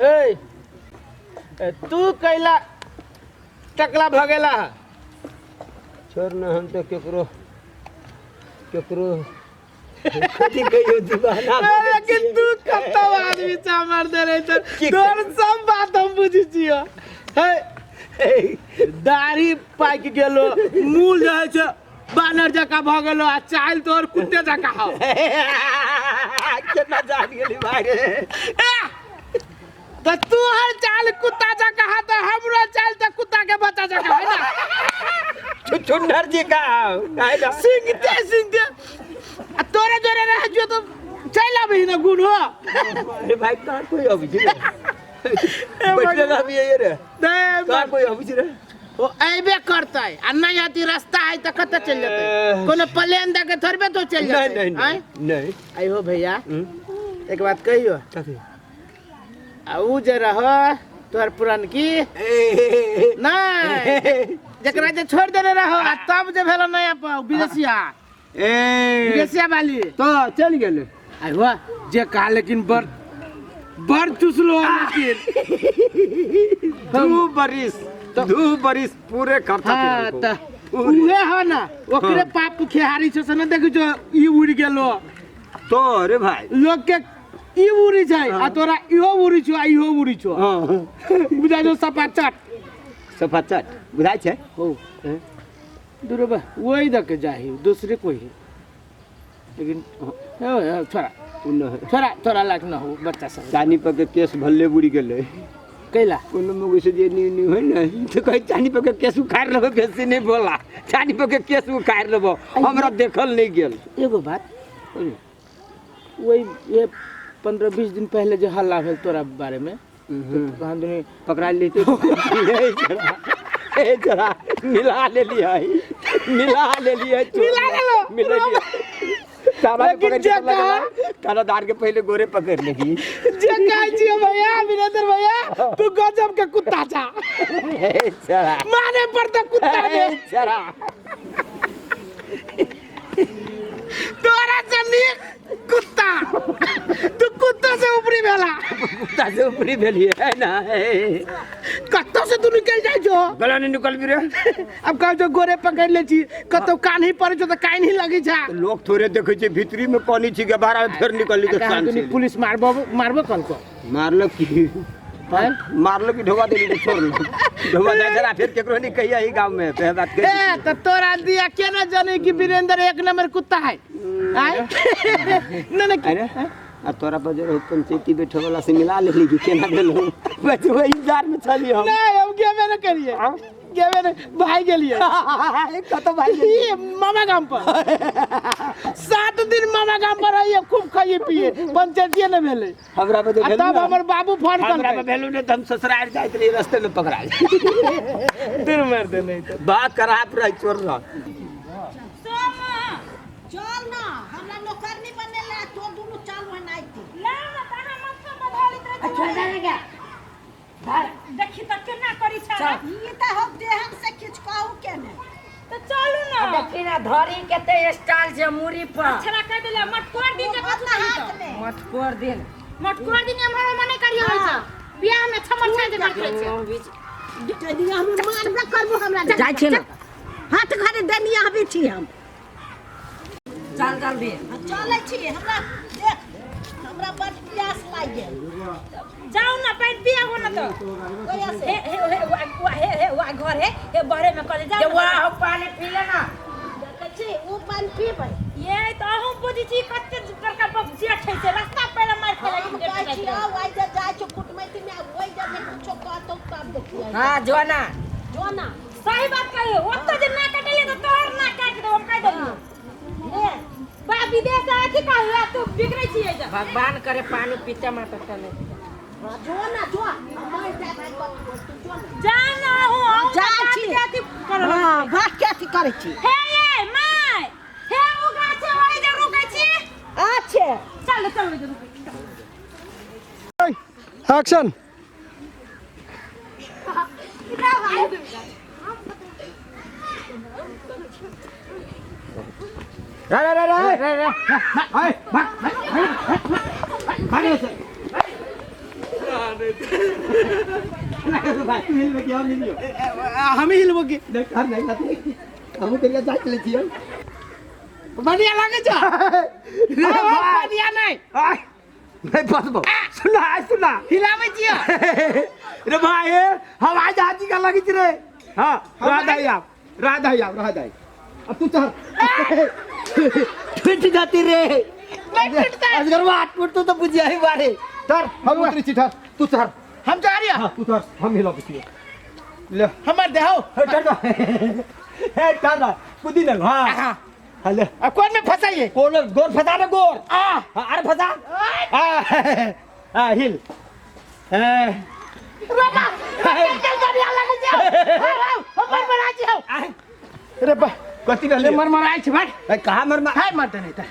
ए ए, तू कैला टकला भऽ गेला है छोड़ न हम तो केकरो केकरो कथी कहियो दीवाना भऽ गेल लेकिन छियै। तू कत्तो आदमी छै हमर दे रहे छै तोर सब बात हम बुझै छियो हे दाढ़ी पाकि गेलो मूल जे होइ छै बानर जकाँ भऽ गेलो आ चालि तोहर कुत्ते जकाँ हौ केना जान गेली भाई रे ए, तऽ तोहर चाल कुत्ता जकाँ है तऽ हमरो चाल तऽ कुत्ता के बच्चा जकाँ है ना छुछुंदर जी का काहे ना सिंगते सिंगते आ तोरे जोरे रह जो तो चलि आबही ना गुण हो अरे भाई कहाँ कोई अबै छै रे बैठले रहबी ये रे कहाँ कोई अबै छै रे ओ अयबे करतै आ नहि अथी रास्ता है तऽ कतऽ चलि जेतै कोनो प्लेन दऽ के थोड़बे तो चलि नहीं जेतै नहीं आँय? नहीं नहीं आइहो भैया एक बात कहियो कथी आ ऊ जे रहो तोहर पुरनकी नहीं जकरा जे छोड़ देने रहो आ तब जे भेलो नया विदेशिया ए विदेशिया वाली तो चल गेल आइहो जे कहा लेकिन बड़ बड़ चुसलो लेकिन 2 बरिस 2 बरिस पूरे खर्चा हाँ केलको। त उहे हो ना ओकरे पाप खेहारी छै से न देखै छो ई उड़ गेलो तो रे भाई लोग के ई उड़ी छै आ तोरा इहो उड़ी छो आ इहो उड़ी छो हाँ बुझाइ छौ सपा चट सफा चट बुझाइ छै हो दूर बा वही दके जाही दूसरे कोई है लेकिन हो, हो, छोरा उ न है। छोरा तोरा लायक न हो बच्चा सब चानी पर के केस भल्ले बुड़ी गेलै कैला कोनो मगु से जे नी नी होइ ने तो कहै चानी पर के केस उखाड़ लेबो बेसी नहीं बोला चानी पर के केस उखाड़ लेबो हमरा देखल नहीं गेल एगो बात वही ये 15-20 दिन पहले जो हल्ला भेल तोरा बारे में कहाँ दुनी पकड़ा ली तो ए जरा मिला ले लिया मिला ले लिया मिला लेलो। मिला लिया तारा के लेकिन पकड़ जे के कहा- तारा दार के पहले गोरे पकड़ लेगी जे कहै छियै भैया वीरेंद्र भैया तू गजब के कुत्ता छा ए जरा माने पर तो कुत्ता ए ने जरा तोरा से नीक कुत्ता तू कुत्ता से ऊपरी भेला कुत्ता से ऊपरी भेली है ना ए। कत्तो से तू निकल जाइ छो गला नहीं निकल भी रे अब कहै छो गोरे पकड़ ले छी कतौ कान्ही पड़ै छौ तऽ कान्ही लगै छा लोग थोड़े देखै छै भीतरी में पानी छी के बाहर में फेर निकलली तो कहाँ शान दुनी से पुलिस मारबो मारबो कलको मारलक की हैं? मारलक की ढोबा देली तो छोड़लक ढोबा जाय जरा फिर केकरो नहीं कहिया ही गांव में तो बात ए कही त तोरा दिया केना जाने कि वीरेंद्र एक नंबर कुत्ता है आय न न अरे आ तोरा पर जे रहो पंचायती बैठे वाला से मिला लेली कि केना भेलो बस वही इंतजार में छली हम नहीं हम गेबे न करिए गेबे न भाई गेलिए कत भाई ई मामा गाम पर 7 दिन मामा गाम पर रहिए खूब खाइए पिए पंचायतिए न भेलै हमरा पर जे आ भेलू तब ने, हमर बाबू फोन हमरा पर करकै भेलू ने त हम ससुराल जाइत रही रास्ते में पकड़ा दूर मार दे नहीं तो बात खराब रही चोर रह सोमा चल ना हमरा नौकरनी बनेला तो दुनू चालू है नाइती ना ना त अहाँ माथा बधालित रहै अच्छा जाएगा देखी त केना करी छै ई त हम देहन से किछ कहू के ने त चलू ना देखी ना धरी कते स्टाइल छै मुड़ी पर छड़ा कह देले मटकोर दिन जे कथु हाथ हाथ में मटकोर दिन मटकोर दिन एम्हर ओम्हर नहि करियो होइ छै बियाह में छमर छाँट के करैत छै देनिया हम मारबे करबो हमरा जाइ छी ना हाथ घरे देनिया आबै छी हम चल जल्दी हम चलै छी हमरा देख हमरा बड प्यास लागि गेल जाउ ना पानि पियाबो ना त ओया से हे हे हे वा वा- हे हे वा घर हे हे बहरे में कले जाउ जे ना। वाह हो पानी पी ले ना देखै छी ओ पानि पीबै ये त अहूँ बुझै छी कते बड़का बप जेठ है छै रास्ता पहिले मारि खेला हम कहै छी आउ आइ जे जाइ छी कुटमैती में ओइ जे जे कुछो कहतौ तब देखियै हां जो ना जो ना सही बात कहियो ओतऽ जे ना कटेले त तोहर ना काटि देबो हम कहि देलियो ले बा विदेश आए छी कहू तू बिगड़ै छी एहिजा भगवान करे पानी पीते माता चले हाँ, जो ना जो हम मरि जाय भाई कतौ तू जो ना जा ना अहूँ अहूँ जाइ बात छी। के अथी करऽ हाँ भाग के अथी करै छी हे ये my हे उ गाछ है ओहि जे रुकै छी अच्छे चल चल ओहि जे रुकै छी एक्शन रे रे रे रे रे भाग भाग भाग से मारदे। भाई मिलबे कि हम मिलियो? हम ही हिलबो की। देख हम नहीं लाते, हम करिया जाके ले छियै। बढ़िया लागे छ रे भाई। बढ़िया नहीं। आय, नहीं फसबो। सुना आय सुना। हिलाबै छियै। रे भाई, हवाई जहाज का लगी छी रे। हां राधा आप, राधा आप, राधा अब तू चल। टूट जाती रे। नहीं टूटता। अजगरवा टूटतो तो बुझिया ही बारे। तर हम उतरी छी, ठहर तू चढ़। हम जा रही। हां तू चढ़, हम हिलाबै छी। ले। हमर देहो। हे चढ़, हे चढ़, कूदी न। हां हां हले। अब कौन में फसाइए? कोन गोर फसा रे गोर। आ हाँ, अरे फसा। आ आ हिल। ए रबा चल बढ़िया लागे छै। हमर मराई छै। रे बा कथी भेलै? मर मराई छै भाई। ए कहाँ मर हाय मरते नहीं त।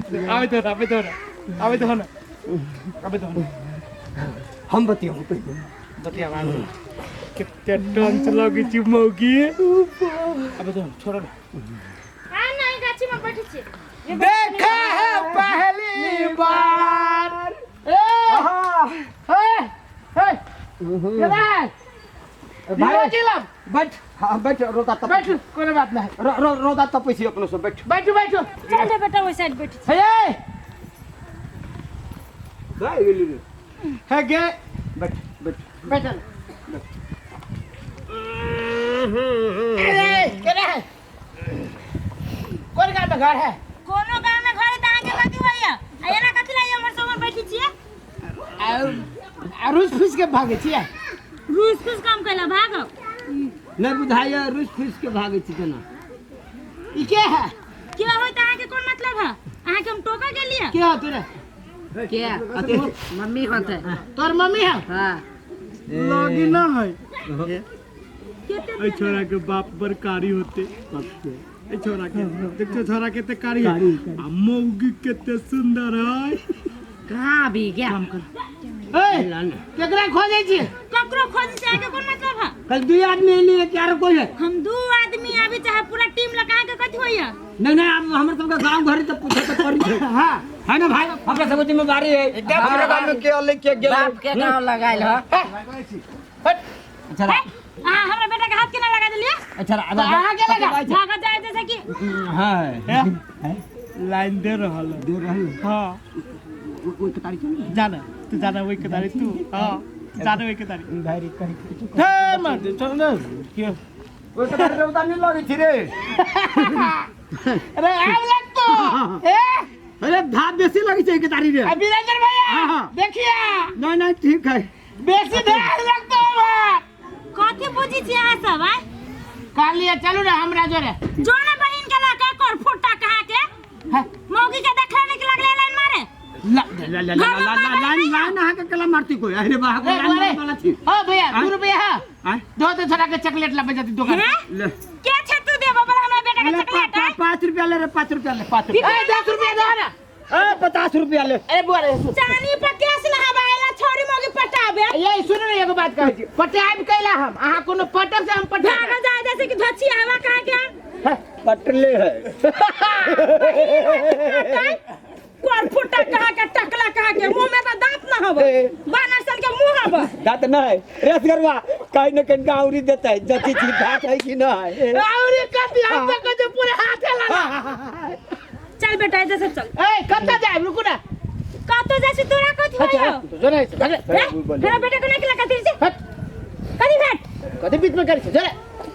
आबे तो, आबे तो, आबे तो ना, आबे तो ना। हम बतियौ पहिले। बतिया बाबू कितने टंच लगी छी मौगी। अबे तो छोड़ो ना। हां नहीं गाछी में बैठे छी। देखा है पहली बार। ए ए ए केना भाई चिलम। बैठ, हाँ बैठ, रोदा तप। बैठ, कोनो बात नहीं। रो रो रोदा तपै छी अपनो सब, बैठ। बैठू बैठू। चल दे बेटा ओइ साइड बैठे छी। हे भाई गेली रे। हे गे बैठ बैठ बैठल। ए केना है? कोन गाँव में घर है? कोनो गांव में घर है त अहाँ के कथी होइया? आ एना कथी ला हमर सब बैठे छियै? आ रूस फूस के भागे छियै? रूस फूस काम कैला भागब। नहीं बुझाइया रूस फूस के भागे छी केना। ई के है? के होय त अहाँ के कोन मतलब है? अहाँ के हम टोका गेलियै? के हो तोरे? के मम्मी होते। तोर मम्मी है? हां लगी ना है। केते ए छोरा के बाप बड़ कारी होते। ए छोरा के देखो, छोरा के ते कारी है आ मौगी केते सुंदर है। कहाँ भी गया? काम कर। ए केकरा खोजै छी? ककरो खोज से अहाँ के कोन मतलब है? कल दुई आदमी एलिए कि आरो कोई है? हम दू आदमी आबी चाहे पूरा टीम लगा के कथी होइया? नहीं नहीं, अब हमर सबके गांव घर तो पूछे तो पड़ी छै। हां है ना भाई, हमरा सबके जिम्मेदारी है। हमरा गांव में के अलै के गेलै। बाप के गांव लगाइल ह। हट। अच्छा अहाँ हमरा बेटा के हाथ केना लगा देलियै? अच्छा तो अहाँ के लगा? भागत जाय जैसे कि हां लाइन दे रहल है। दे रहल। हां ओइ के तारीख चल। जाना तू, जाना वही के तारी तू। हां जाना वही के तारी। भाई रे कहीं हे मत चल ना क्यों। ओइ के तारीख रौदा नहीं लगै छी रे। अरे आब लगतो ए। अरे धाप बेसी लगै छै के तारी रे। अभी रंजन भैया हाँ। देखिए। नहीं नहीं ठीक है। बेसी धाप लगतो है। कथी बुझी छी अहाँ सब? आय कहलिए चलू ना हमरा जोरे। जो ना बहिन के लगा कर फुट्टा कहा के हैं? मौगी के देखले नहीं लगले लाइन मारे। ला ला ला ला ला ला लाइन लाइन अहाँ के कला मारती कोई। अरे बा ए, लाइन बोले। मारे वाला छी। ओ भैया 2 रुपया है। आय दो तो छोरा के चॉकलेट लाबे जाती दुकान। हैं? ले के छे तू देबो बला हमरा बेटा के ले, चॉकलेट? आय 5 रुपया ले रे, 5 रुपया ले, 5 रुपया। ए 10 रुपया दो ना। ए 50 रुपया ले। अरे बुआ रे सुन। चानी पर केस नहाबाएला छोरी मौगी पटाबे। ये सुन ने एगो बात कहै छी। पटाब कैला हम अहाँ कोनो पटब से हम पटाब। भागल जाय जैसे कि धोछी हवा कहा के पटले है। कोर फुटा कहा के टकला कहा के मुंह में तो दांत ना हवे, बानर सन के मुंह हवे। दांत न है रेस करवा कहीं न कहीं औरी देता है जति छी दांत है कि न है। औरी कथी हम तो कह पूरे हाथे लगा। चल बेटा इधर से चल। ए कत जाए रुकू ना। कत जाय से तोरा कथी होयो? जो नहीं भागे। मेरा बेटा को नहीं लगा तीर से। हट। कथी भेट? कथी बीच में करी छै जरे।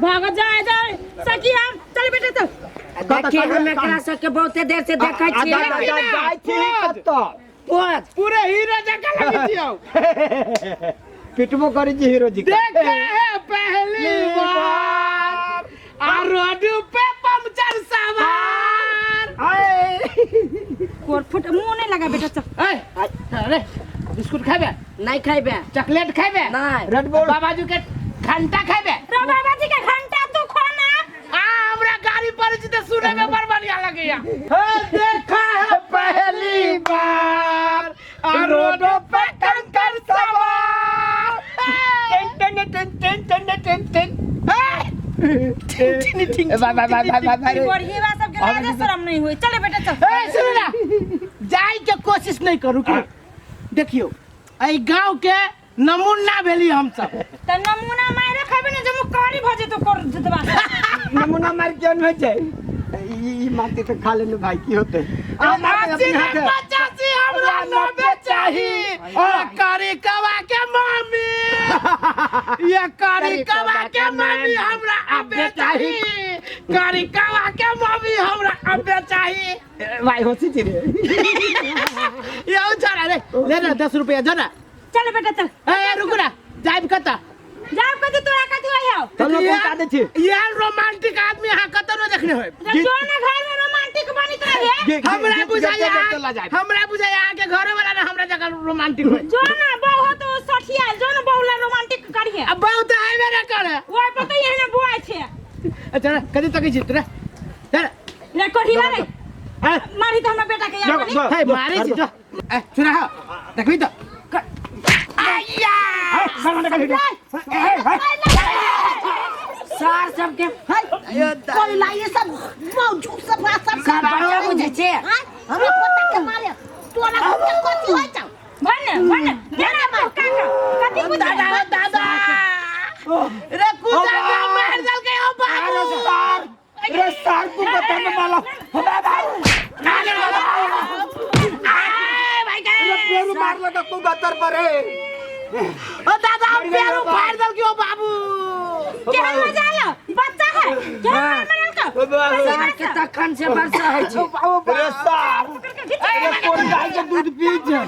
भाग जाए जाए सखी हम। चल बेटा चल। देखी हम एकरा सबके बहुते देर से देखै छियै। जाय छी कत पोज पूरे हीरो जका लगै छियौ। पिटबो करै छी हीरो जी के। देखे है पहली बार आ रोड पे पंचर सवार। आए कोर फुट मुंह नहीं लगा बेटा चल। ए अरे बिस्कुट खाबे? नहीं खाइबे। चॉकलेट खाबे? नहीं। रेड बुल। बाबाजी के घंटा खाबे? रे बाबाजी के घंटा तू खो ना। आ हमरा गाड़ी पर छी त सुने में बड़ बढ़िया लगैया। हे देखा है पहली बार आ रोड पे कंकर सवार। Ten ten ten ten ten ten ten. टिंग टिंग। बाय बाय बाय बाय बाय। गोरहीवा सबके लाजे शरम नहीं हुई। चले बेटा चल। ए सुन ना जाई के कोशिश नहीं करू कि देखियो एहि गांव के नमूना भेली हम सब। त नमूना मारे खबे ने जे मुख कारी भ जेतो कर जतबा। नमूना मार के न होइ छै। ई माटी तो खा लेने भाई की होते। अस्सी नहीं 85 हमरा 90 चाही। कारी कवा के मम्मी, ये कारी कवा के मम्मी हमरा अबे चाही। कारी कवा के मम्मी हमरा अबे चाही। भाई होसी छी रे। ये चल रे ले ना 10 रुपया जना। चल बेटा चल। ए रुक ना, जाइब कता? जाब कते तोरा कथि होय हौ? चल पहुंचा दे छी। यार रोमांटिक आदमी अहाँ कतौ न देखने होय। जो ना घर में रोमांटिक बनित रहे। हमरा बुझाया, हमरा बुझाया अहाँ के घरे वाला ना हमरा जगह रोमांटिक होय। जो ना बहु तो सठिया जो ना बहुला रोमांटिक करिए। अब बहु त आइबे ना करे। ओइ पर त एहने बुआइ छै। अच्छा कथि तकै छी तोरा? चल रे कोढ़ीवा रे। मारी त हमरा बेटा के यार बनी। हे मारी छी जो। ए सुना हो देखबी त। आया सार सबके कोई ला ये सब मौजूद सब सब सार बाबा बुझै छै। हमरा पोता के मारे तोरा के कथि होय छौ? भन भन देना मार काका कथि बुझै? दादा दादा रे कुदा के मार देलकै ओ बाबू। अरे सार रे सार को बता में माला हमरा भाई भाई के रे पेरू मार लगा तू गतर पर है। ओ दादा पेरू फाड़ देलकै ओ बाबू। केहन मजा आलो बच्चा है केहन मार का सार के तखन से वर्षा होइ छै। रे सार रे कोन गाय के दूध पी छै?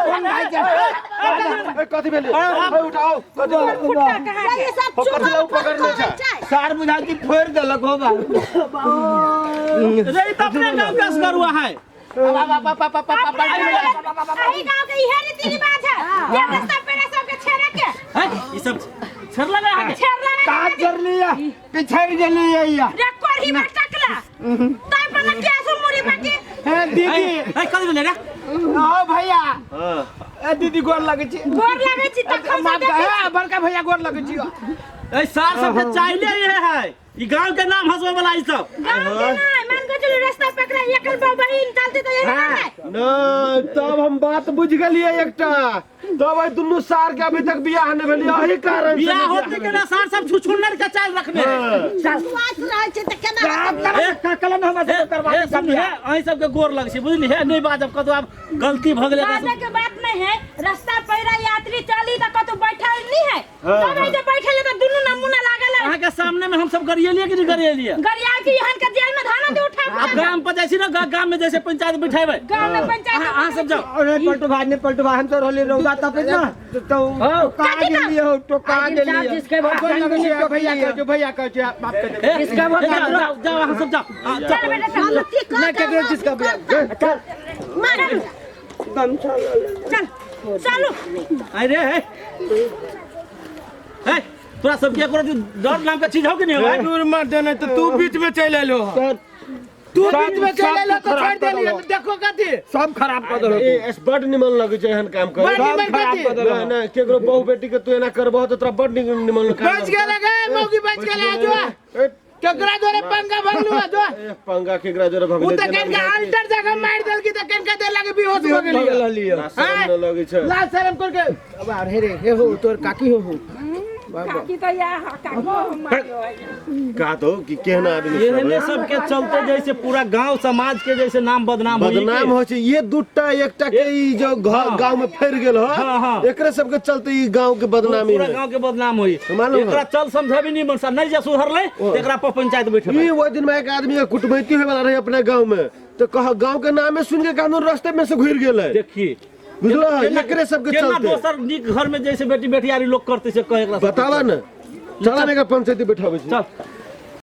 कोन गाय के? कथि भेलै? उठाओ कथि फुटका कहाँ के? ये सब कथि लए पकड़ने छै? सार बुझा कि फोड़ देलक हो बा। रे ई त अपने गांव के असगरुआ है। अही गांव के इहे रीति रिवाज है जे रास्ता पेड़ा सबके छेड़े के। है ई सब छेड़ला ना अहाँके? छेड़ला ना का कर लिया पिछड़ गेलियै या रे कोढ़ी में टकला ताई पर ना केसो मुरी बाकी। हे दीदी ए कथि भेलै रे? आओ भैया। ए दीदी गोर लगै छी। गोर लगै छी तखन से माफ देखै कर, बड़का भैया गोर लगै छी। ए सार सबके चाहिले इहे है, ई गांव के नाम हंसबै वाला ई सब। गांव के ना मान के चलू रास्ता पकड़ा एकल बहु बहिन चलते त एहने करतै। नहीं तब हम बात बुझ गेलियै एकटा। तब एहि दुनू सार के अभी तक बियाह नहि भेलै एही कारण से। बियाह होते के ना सार सब छुछुन्नर के चाल रखने है। विश्वास रहै छै त केना का कलन हमरा से करवा हे सुन हे अहीं सबके गोर लग छी बुझली हे, नहीं बाजब कतौ आब गलती भ गेलै बाजे के बात नहीं है। रास्ता पैरा यात्री चली त कतौ बैठल नहीं है। सब ऐसे बैठल है त दुनू नमूना लागल है। अहाँ के सामने में हम सब गरिएलिए कि नहीं गरिएलिए? गरिया के यहाँ के जेल में धाना दे उठा। आप गांव पर जाइ छी ना, गांव में जैसे पंचायत बैठेबै। गांव में पंचायत अहाँ सब जाओ। अरे पलटू भाई ने पलटू भाई हम तो रहले रौदा तपे ना तो का गेलिए हो तो का गेलिए। जिसके भगवान गोर लगै छी भैया के जो भैया के जो माफ कर दे। जिसका भगवान जाओ जाओ अहाँ सब जाओ। चल बेटा चल। ना केकरो जिसका भैया चल मार गमछा ल ले। चल चलो। अरे हे हे तोरा सबके एको रति डर नाम के चीज हो कि नहीं हो? दूर मत देने तो तू बीच में चल एलो। तू बीच में चल एलो तो छोड़ देलिए देखो कथि सब खराब कर देलक। ए बड निमन लगै छै एहन काम करे। बड निमन खराब कर देलक। नहीं नहीं केकरो बहु बेटी के तू एना करबह त तोरा बड निमन काम बच गेलै गे मौगी बच गेलै जो केकरा जोरे पंगा भगलु जो। ए पंगा केकरा जोरे उ भगले त केनका अल्टर जगह मार देलकी त केनका दे लागे बेहोश भ गेली। शरम न लगै छै। लाज शरम करके अब अरे रे हे हो तोर काकी हो हो काकी त या काकी मारियो का तो कि केहन आदमी सब एहने सबके चलते जैसे पूरा गांव समाज के जैसे नाम बदनाम होई बदनाम हो छै। ये दूटा एकटा के ई जो गांव में फैर गेल हो एकरे सबके चलते ई गांव के बदनामी पूरा गांव के बदनाम होई। एकरा चल समझाबी नहीं मनसा नहीं जे सुधरलै एकरा पर पंचायत बैठेबै। ई ओइ दिन में एक आदमी के कुटमैती होय वाला रहे अपने गांव में तो कह गांव के नामे सुन के कानून रास्ते में से घुर गेलै। देखिए बुझलो एकरे सबके केना चलते दोसर नीक घर में जैसे बेटी बेटियारी लोग करते से कह एकरा बतावा न। चला ने पंचायती बैठाबै छी। चल।